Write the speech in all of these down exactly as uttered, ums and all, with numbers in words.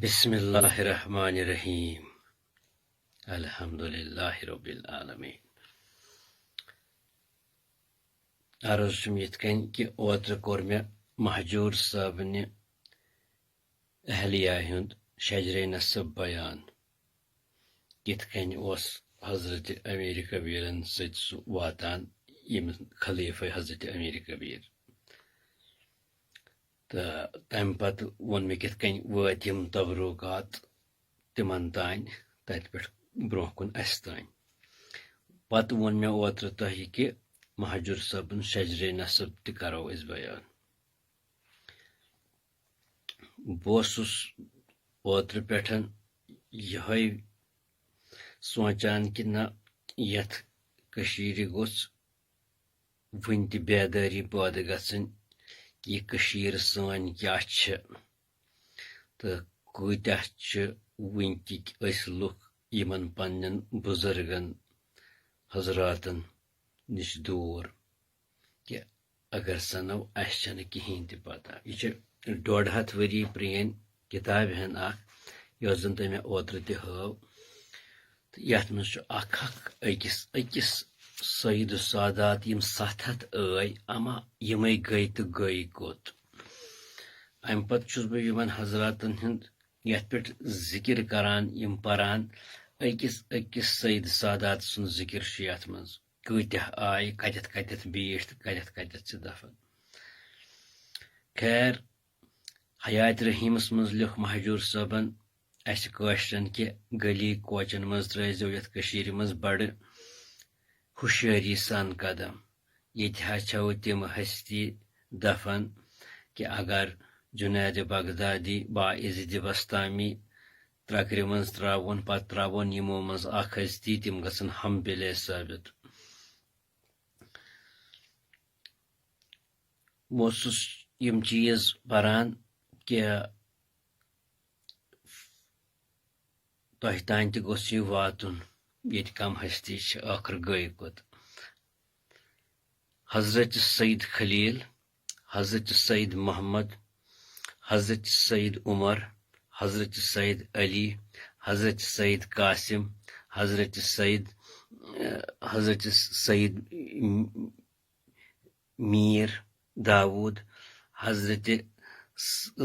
بسم اللہ الرحمن الرحیم۔ الحمدللہ رب العالمین۔ عرض چھُم یِتھ کٔنۍ کہِ اوترٕ کوٚر مےٚ مہجور صٲبنہِ اہلیہ ہُنٛد شجرِ نسب بیان۔ کِتھ کٔنۍ اوس حضرت امیر کبیرن سۭتۍ سُہ واتان، ییٚمہِ خلیفہ حضرت امیر کبیر۔ تہٕ تَمہِ پتہٕ ووٚن مےٚ کِتھ کٔنۍ وٲتۍ یِم تبرکات تِمن تام، تَتہِ پٮ۪ٹھ برٛونٛہہ کُن اَسہِ تام۔ پتہٕ ووٚن مےٚ اوترٕ تۄہہِ کہِ مہجور صٲبُن شجرِ نسب تہِ کرو أسۍ بیان۔ بہٕ اوسُس اوترٕ پٮ۪ٹھ یِہوٚے سونٛچان کہِ نہ، یَتھ کٔشیٖرِ گوٚژھ وٕنہِ تہِ بیدٲری پٲدٕ گژھٕنۍ کہِ یہِ کٔشیٖر سٲنۍ کیٛاہ چھِ تہٕ کۭتیٛاہ چھِ وٕنہِ تہِ أسۍ لُکھ یِمن پننٮ۪ن بُزرگن حضراتن نِش دوٗر، کہِ اگر سنو، اسہِ چھنہٕ کِہیٖنۍ تہِ پتہ۔ یہِ چھِ ڈۄڈ ہتھ ؤری پرٛٲنۍ کِتابہِ ہن اکھ، یۄس زن تۄہہِ مےٚ اوترٕ تہِ ہٲو۔ تہٕ یتھ منٛز چھُ اکھ اکھ أکِس أکِس سید و سادات یِم ستھ ہتھ ٲے، اما یِمے گٔے تہٕ گٔے کوٚت۔ امہِ پتہٕ چھُس بہٕ یِمن حضراتن ہُنٛد یتھ پٮ۪ٹھ ذکر کران، یِم پران، أکِس أکِس سید سادات سُنٛد ذکر چھُ یتھ منٛز۔ کۭتیاہ آیہِ، کتٮ۪تھ کتٮ۪تھ بیٖٹھۍ تہٕ کتٮ۪تھ کتٮ۪تھ چھِ دفن۔ خیر، حیات رحیمس منٛز لیوٚکھ مہجور صٲبن اسہِ کٲشرٮ۪ن کہِ گلی کوچن منٛز ترٲوزیو یتھ کٔشیٖرِ منٛز بڑٕ ہُشیٲری سان قدم۔ ییٚتہِ ہا چھَو تِم ہستی دفن کہِ اگر جنید بغدادی، باعزید بستامی ترکرِ منٛز ترٛاوون، پتہٕ ترٛاوون یِمو منٛز اکھ ہستی، تِم گژھن ہم بلے ثٲبت۔ بہٕ اوسُس یِم چیٖز پران کہِ تۄہہِ تام تہِ گوٚژھ یہِ واتُن، ییٚتہِ کم ہستی چھِ، ٲخٕر گٔے کوٚت۔ حضرت سید خلیل، حضرت سید محمد، حضرت سید عمر، حضرت سید علی، حضرت سید قاسم، حضرت سید، حضرت سید میر داوود، حضرت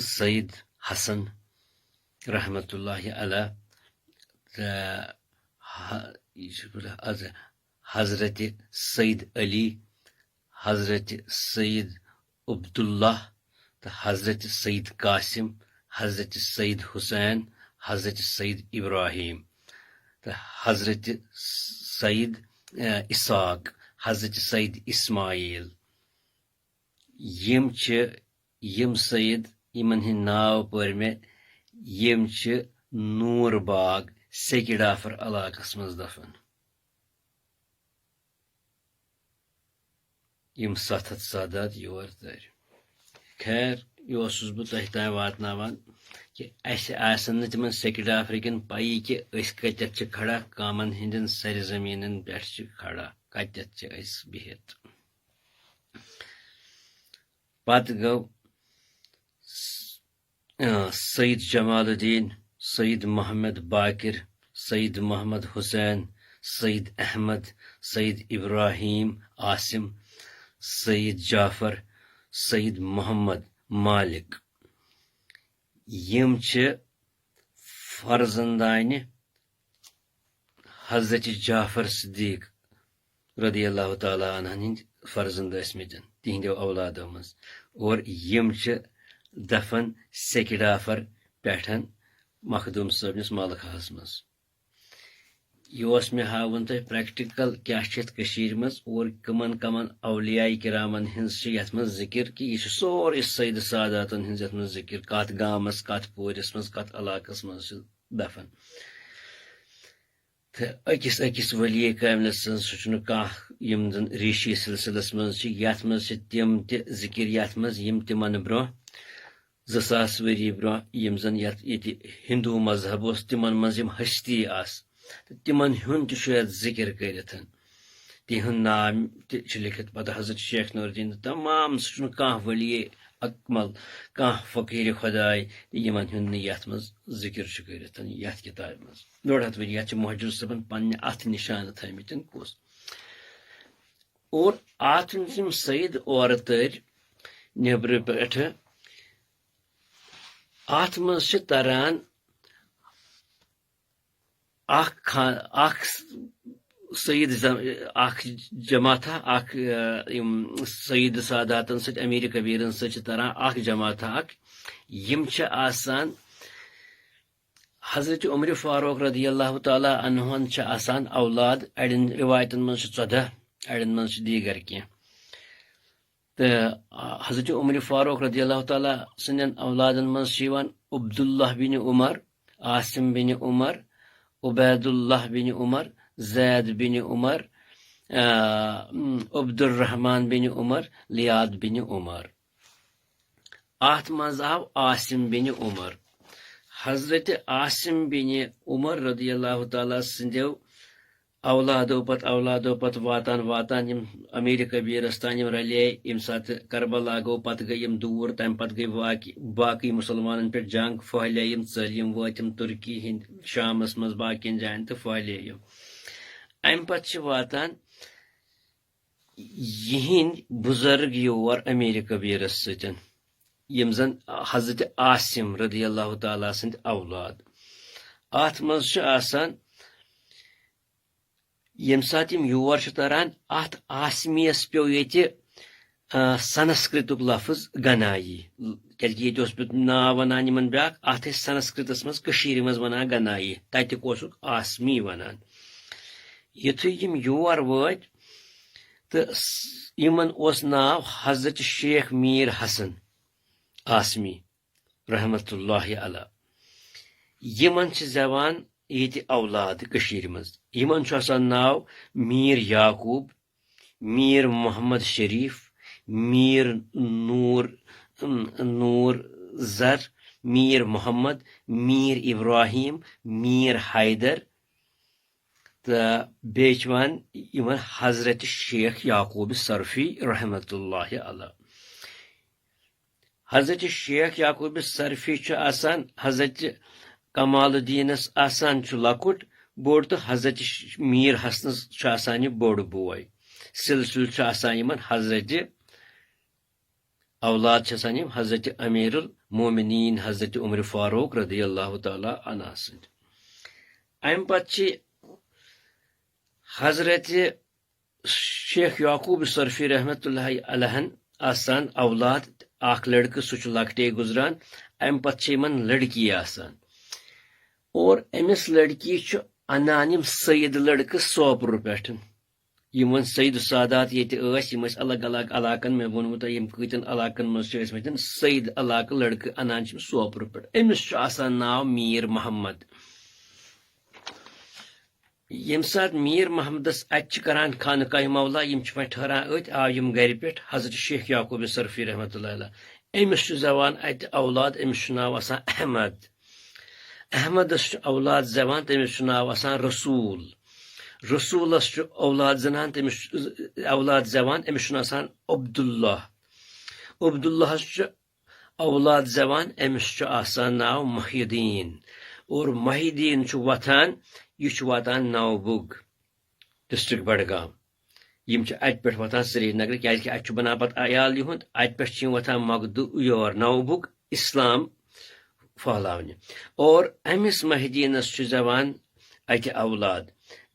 سید حسن رحمت اللہ علیہ، تہٕ ح-، یہِ چھُ حض-، حضرت سید علی، حضرت سید عبداللہ تہٕ حضرت سید قاسم، حضرت سید حسین، حضرت سید ابراہیم تہٕ حضرت سید، اے، اسحاق، حضرت سید اسماعیل۔ یِم چھِ، یِم سید، یِمن ہٕنٛدۍ ناو پٔرۍ مےٚ، یِم چھِ نور باغ سیکڈافر علاقس منٛز دفن۔ یِم ستھ ہتھ سادات یور تٔرۍ۔ خیر، یہِ اوسُس بہٕ تۄہہِ تام واتناوان کہِ اَسہِ آسن نہٕ تِمن سیکڈافرٕکٮ۪ن پَیی کہِ أسۍ کَتٮ۪تھ چھِ کھڑا، کَمن ہٕنٛدٮ۪ن سرزمیٖنن پٮ۪ٹھ چھِ کھڑا، کَتٮ۪تھ چھِ أسۍ بِہِتھ۔ پتہٕ گوٚو س-، آ، سید جمال الدین، سید محمد باقر، سید محمد حسین، سید احمد، سید ابراہیم عاصم، سید جعفر، سید محمد مالک۔ یِم چھِ فرزندانہِ حضرت جعفر صدیق رضی اللہ تعالیٰ عنہ ہٕنٛدۍ فرزند ٲسۍ مٕتۍ، تِہنٛدیو اولادو منٛز۔ اور یِم چھِ دفن سیکڈافر پٮ۪ٹھ مخدوم صٲبنِس ملخاہس منٛز۔ یہِ اوس مےٚ ہاوُن تۄہہِ پریکٹیکل کیٛاہ چھِ یَتھ کٔشیٖرِ منٛز اور کٕمن کٕمن اولیاء کرامن ہٕنٛز چھِ یَتھ منٛز ذِکِر، کہِ یہِ چھُ سورُے سید ساداتن ہٕنٛز یَتھ منٛز ذِکِر، کتھ گامس، کتھ پورِس منٛز، کتھ علاقس منٛز چھِ دفن۔ تہٕ أکِس أکِس ولی کاملہِ سٕنٛز، سُہ چھُنہٕ کانٛہہ، یِم زن ریٖشی سلسلس منٛز چھِ، یَتھ منٛز چھِ تِم تہِ ذِکِر، یَتھ منٛز یِم تِمن برٛونٛہہ زٕ ساس ؤری برٛونٛہہ، یِم زن یَتھ ییٚتہِ ہندو مذہب اوس، تِمن منٛز یِم ہستی آسہٕ، تہٕ تِمن ہُنٛد تہِ چھُ یَتھ ذِکِر کٔرِتھ۔ تِہُنٛد ناو تہِ چھُ لیٚکھِتھ پتہٕ حضرت شیخ نور الدین۔ تمام، سُہ چھُنہٕ کانٛہہ ولی اکمل کانٛہہ فقیٖر خۄداے، یِمن ہُنٛد نہٕ یتھ منٛز ذِکِر چھُ کٔرِتھ یتھ کِتابہِ منٛز۔ ڈۄڈ ہتھ ؤری یتھ چھِ مہجور صٲبن پننہِ اتھٕ نِشانہٕ تھٲومٕتۍ کُس۔ اور اتھ منٛز یِم سید اورٕ تٔرۍ نیبرٕ پٮ۪ٹھٕ، اتھ منٛز چھِ تران اکھ خان، اکھ سید زم-، اکھ جماعتہ، اکھ، آ، یِم سید ساداتن سۭتۍ، امیر کبیرن سۭتۍ چھِ تران اکھ جماعتہ اکھ۔ یِم چھِ آسان حضرت عمر فاروق رضی اللہ تعالیٰ عنہن چھِ آسان اولاد، اڑٮ۪ن روایتن منٛز چھِ ژۄدہ، اڑٮ۪ن منٛز چھِ دیٖگر کینٛہہ۔ تہٕ حضرت عمر فاروق رضی اللہ تعالیٰ سٕنٛدٮ۪ن اولادن منٛز چھِ یِوان عبداللہ بن عمر، عاصم بن عمر، عبید اللہ بن عمر، زید بن عمر، آ، عبد الرحمن بن عمر، لیاد بن عمر۔ اتھ منٛز آو عاصم بن عمر۔ حضرت عاصم بن عمر رضی اللہ تعالیٰ سٕنٛدیو اولادو پتہٕ اولادو پتہٕ واتان واتان یِم امیر کبیرس تام یِم رلے، ییٚمہِ ساتہٕ کربلا گوٚو، پتہٕ گٔے یِم دوٗر، تمہِ پتہٕ گٔے واقع-، باقٕے مسلمانن پٮ۪ٹھ جنگ پھٔہلے، یِم ژٔلۍ، یِم وٲتۍ یِم ترکی ہٕنٛدۍ شامس منٛز باقین جاین تہٕ پھٔہلے یِم۔ امہِ پتہٕ چھِ واتان یِہِنٛدۍ بُزرگ یور امیر کبیرس سۭتۍ، یِم زن حضرت عاصم رضی اللہ تعالیٰ سٕنٛدۍ اولاد۔ اتھ منٛز چھِ آسان، ییٚمہِ ساتہٕ یِم یور چھِ تران، اتھ عاصمیس پیوٚو ییٚتہِ، آ، سنسکرتُک لفظ گنایی، کیازِ کہِ ییٚتہِ اوس بیٚیہِ ناو ونان یِمن بیاکھ، اتھ ٲسۍ سنسکرتس منٛز، کٔشیٖرِ منٛز ونان گنایی، تتیُک اوسُکھ عاصمی ونان۔ یُتھُے یِم یور وٲتۍ، تہٕ س-، یِمن اوس ناو حضرت شیخ میر حسن عاصمی رحمت اللہ علیہ۔ یِمن چھِ زٮ۪وان ییٚتہِ اولاد کٔشیٖرِ منٛز۔ یِمن چھُ آسان ناو میر یعقوب، میر محمد شریف، میر نور، نور زر، میر محمد، میر ابراہیم، میر حیدر، تہٕ بیٚیہِ چھِ وَنان یِمن حضرت شیخ یعقوب صرفی رحمت اللہ علیہ۔ حضرت شیخ یعقوب صرفی چھُ آسان حضرت کمال الدینس آسان چھُ لۄکُٹ بوٚڑ، تہٕ حضرت ش-، میر حسنس چھُ آسان یہِ بوٚڑ بوے۔ سلسلہٕ چھُ آسان یِمن حضرت، اولاد چھِ آسان یِم حضرت امیر المومنین حضرت عمر فاروق رضی اللہ تعالیٰ عنہ سٕنٛدۍ۔ امہِ پتہٕ چھِ حضرت شیخ یعقوب صرفی رحمت اللہ علیہن آسان اولاد، اکھ لڑکہٕ، سُہ چھُ لۄکٹے گُزران۔ امہِ پتہٕ چھِ یِمن لڑکی آسان، اور أمِس لڑکی چھُ انان یِم سید لڑکہٕ سوپرٕ پٮ۪ٹھ۔ یِم وۄنۍ سید سادات ییٚتہِ ٲسۍ، یِم ٲسۍ الگ الگ علاقن، مےٚ ووٚنوُ تۄہہِ یِم کۭتٮ۪ن علاقن منٛز چھِ ٲسۍ مٕتۍ سید علاقہٕ لڑکہٕ انان چھِ یِم سوپرٕ پٮ۪ٹھ۔ أمِس چھُ آسان ناو میر محمد۔ ییٚمہِ ساتہٕ میر محمدس اتہِ چھِ کران خانقاہ مولا، یِم چھِ وۄنۍ ٹھہران أتھۍ، آو یِم گرِ پٮ۪ٹھ حضرت شیخ یعقوب صرفی رحمت اللہ علیہ۔ أمِس چھُ زٮ۪وان اتہِ اولاد، أمِس چھُ ناو آسان احمد۔ احمدس چھُ اولاد زٮ۪وان، تٔمِس چھُ ناو آسان رسول۔ رسولس چھُ اولاد زنان، تٔمِس چھُ اولاد زٮ۪وان، أمِس چھُ ناو آسان عبداللہ۔ عبداللہس چھُ اولاد زٮ۪وان، أمِس چھُ آسان ناو محی الدین۔ اور محی الدین چھُ وۄتھان، یہِ چھُ واتان نوبُگ، ڈسٹرکٹ بڈگام۔ یِم چھِ اتہِ پٮ۪ٹھ وۄتھان سرینگرٕ، کیازِ کہِ اتہِ چھُ بنان پتہٕ عیال یِہُنٛد، اتہِ پٮ۪ٹھ چھِ یِم وۄتھان مۄگدٕ یور نوبُگ اسلام پھٔہلاونہِ۔ اور أمِس محی الدینس چھُ زٮ۪وان اتہِ اولاد،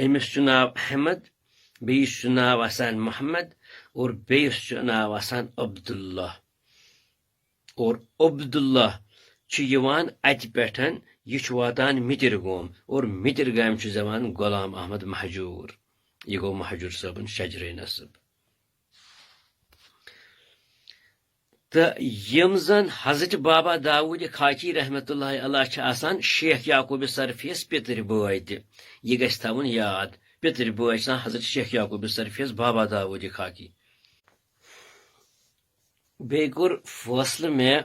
أمِس چھُ ناو احمد، بیٚیِس چھُ ناو آسان محمد، اور بیٚیِس چھُ ناو آسان عبداللہ۔ اور عبداللہ چھُ یِوان اتہِ پٮ۪ٹھ، یہِ چھُ واتان مِتِر گوم، اور مِتِر گامہِ چھُ زٮ۪وان غلام احمد مہجور۔ یہِ گوٚو مہجور صٲبُن شجرے نسب۔ تہٕ یِم زن حضرت بابا داوود خاکی رحمت اللہ علیہ چھِ آسان شیخ یعقوب صرفیس پِتٕرۍ بٲے تہِ، یہِ گژھِ تھاوُن یاد، پِتٕرۍ بٲے چھِ آسان حضرت شیخ یعقوب صرفیس بابا داوود خاکی۔ بیٚیہِ کوٚر فٲصلہٕ مےٚ،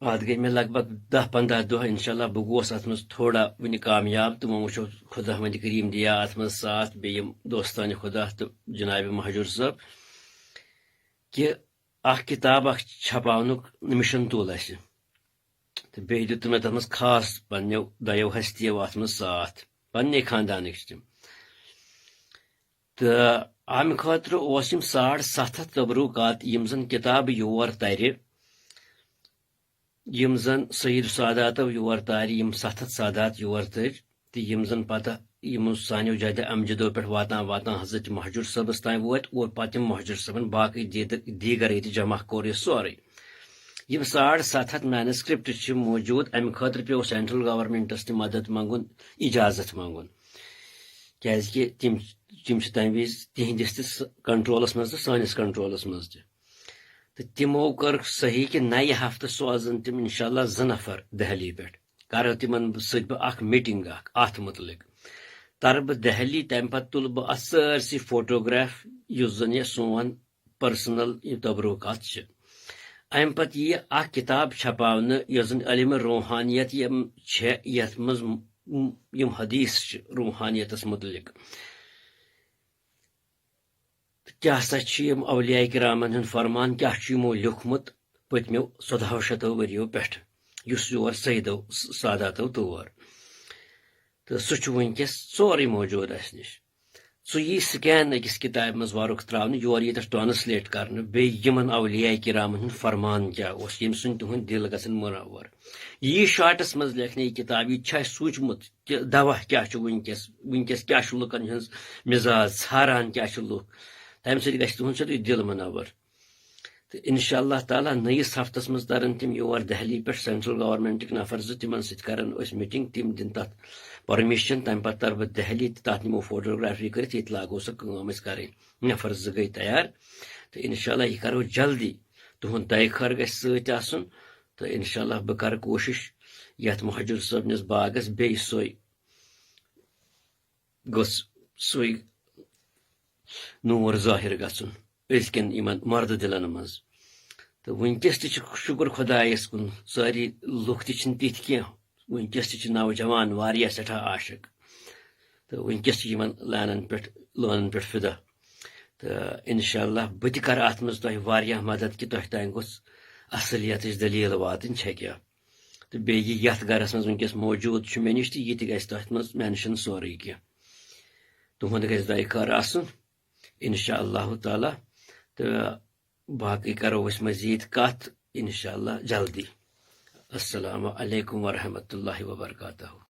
اتھ گٔے مےٚ لگ بگ دَہ پنٛداہ دۄہ، انشاءاللہ بہٕ گوس اتھ منٛز تھوڑا وُنہِ کامیاب، تہٕ وۄنۍ وٕچھو خدا وندِ کریم دِیا اتھ منٛز ساتھ، بیٚیہِ یِم دوستانِ خدا تہٕ جناب مہجور صٲب، کہِ اکھ کِتاب اکھ چھپاونُک مِشن تُل اَسہِ۔ تہٕ بیٚیہِ دیُت مےٚ تَتھ منٛز خاص پنٛنیو دۄیو ہستیو اَتھ منٛز ساتھ، پنٛنے خاندانٕکۍ چھِ تِم۔ تہٕ اَمہِ خٲطرٕ اوس یِم ساڑ ستھ ہَتھ تبرُکات، یِم زَن کِتابہٕ یور تَرِ، یِم زَن سید ساداتو یور تارِ، یِم ستھ ہَتھ سادات یور تٔرۍ، تہٕ یِم زَن پَتہٕ یِمو سانیو جدِ امجدو پٮ۪ٹھ واتان واتان حضرت مہجور صٲبَس تام وٲتۍ اور پَتہٕ یِم مہجور صٲبَن باقٕے دیٖدٕ-، دیٖگر ییٚتہِ جمع کوٚر یہِ سورُے۔ یِم ساڑ ستھ ہَتھ manuscript چھِ موجود، اَمہِ خٲطرٕ پیوٚو سینٹرل گورنمنٹَس تہِ مدد منٛگُن، اجازت منٛگُن، کیازِ کہِ تِم، تِم چھِ تَمہِ وِزِ تِہنٛدِس تہِ س-، کنٹرولَس منٛز تہٕ سٲنِس کنٹرولَس منٛز تہِ۔ تہٕ تِمو کٔر صحیح کہِ نَیہِ ہفتہٕ سوزَن تِم انشاءاللہ زٕ نفر دہلی پٮ۪ٹھ، کَرٕ تِمَن سۭتۍ بہٕ اَکھ میٖٹِنٛگ اَکھ اَتھ مُتعلِق۔ تَرٕ بہٕ دہلی، تَمہِ پَتہٕ تُلہٕ بہٕ اَتھ سٲرسٕے فوٹوگراف، یُس زَن یہِ سون پٔرسنل یہِ تبرُکات چھِ۔ اَمہِ پَتہٕ یِیہِ اَکھ کِتاب چھپاونہٕ، یۄس زَن علم روحانیت یِم چھےٚ، یَتھ منٛز م-، یِم حدیث چھِ روحانیتَس مُتعلِق۔ تہٕ کیٛاہ سا چھِ یِم اولیاء کرامن ہُنٛد فرمان، کیٛاہ چھُ یِمو لیوٗکھمُت پٔتمیو ژۄدہو شتو ؤرِیو پٮ۪ٹھٕ، یُس یور سیدو س-، ساداتو تور۔ تہٕ سُہ چھُ وٕنکیٚس سورُے موجود اَسہِ نِش۔ سُہ یی scan أکِس کِتابہِ منٛز ورُق ترٛاونہٕ، یور یی تَتھ translate کرنہٕ، بیٚیہِ یِمن اولیاء کرامن ہُنٛد فرمان کیٛاہ اوس، ییٚمہِ سۭتۍ تُہُنٛد دِل گژھن منور۔ یی شارٹس منٛز لیکھنہٕ یہِ کِتاب، یہِ تہِ چھُ اَسہِ سوٗنٛچمُت کہِ دوا کیٛاہ چھُ وٕنکیٚس، وٕنکیٚس کیٛاہ چھُ لُکن ہٕنٛز مِزاج، ژھاران کیٛاہ چھِ لُکھ، تَمہِ سۭتۍ گژھِ تُہُنٛد سیوٚدُے دِل منور۔ تہٕ انشاء اللہ تعالیٰ نٔیِس ہفتس منٛز ترن تِم یور دہلی پٮ۪ٹھ، سینٹرل گورنمنٹٕکۍ نفر زٕ، تِمن سۭتۍ کرن أسۍ میٖٹِنٛگ، تِم دِن تتھ پرمیشن، تمہِ پتہٕ ترٕ بہٕ دہلی تہٕ تتھ نِمو فوٹوگرافی کٔرِتھ، ییٚتہِ لاگو سۄ کٲم أسۍ کرٕنۍ۔ نفر زٕ گٔے تیار، تہٕ انشاء اللہ یہِ کرو جلدی۔ تُہُنٛد دعاے خٲر گژھِ سۭتۍ آسُن، تہٕ انشاء اللہ بہٕ کرٕ کوٗشش یتھ مہجور صٲبنِس باغس بیٚیہِ سۄے گوٚژھ سُے نوٗر ظٲہِر گژھُن أزکٮ۪ن یِمن مردٕ دِلن منٛز۔ تہٕ وٕنکیٚس تہِ چھُ شُکُر خۄدایس کُن، سٲری لُکھ تہِ چھِنہٕ تِتھۍ کینٛہہ، وٕنکیٚس تہِ چھِ نوجوان واریاہ سٮ۪ٹھاہ عاشق، تہٕ وٕنکیٚس چھِ یِمن لانن پٮ۪ٹھ، لونن پٮ۪ٹھ فِدا۔ تہٕ انشاءاللہ بہٕ تہِ کرٕ اتھ منٛز تۄہہِ واریاہ مدد کہِ تۄہہِ تام گوٚژھ اصلیتٕچ دٔلیٖل واتٕنۍ چھےٚ کیٛاہ۔ تہٕ بیٚیہِ یہِ یَتھ گَرَس منٛز وٕنکیٚس موجوٗد چھُ مےٚ نِش، تہٕ یہِ تہِ گژھِ تَتھ منٛز مینشن سورُے کینٛہہ۔ تُہُنٛد گژھِ دۄیہِ خٲر آسُن، انشاء اللہ تعالیٰ۔ تہٕ باقٕے کَرو أسۍ مزیٖد کَتھ، انشاء اللہ، جلدی۔ السلام علیکم ورحمۃ اللہ وبرکاتہ۔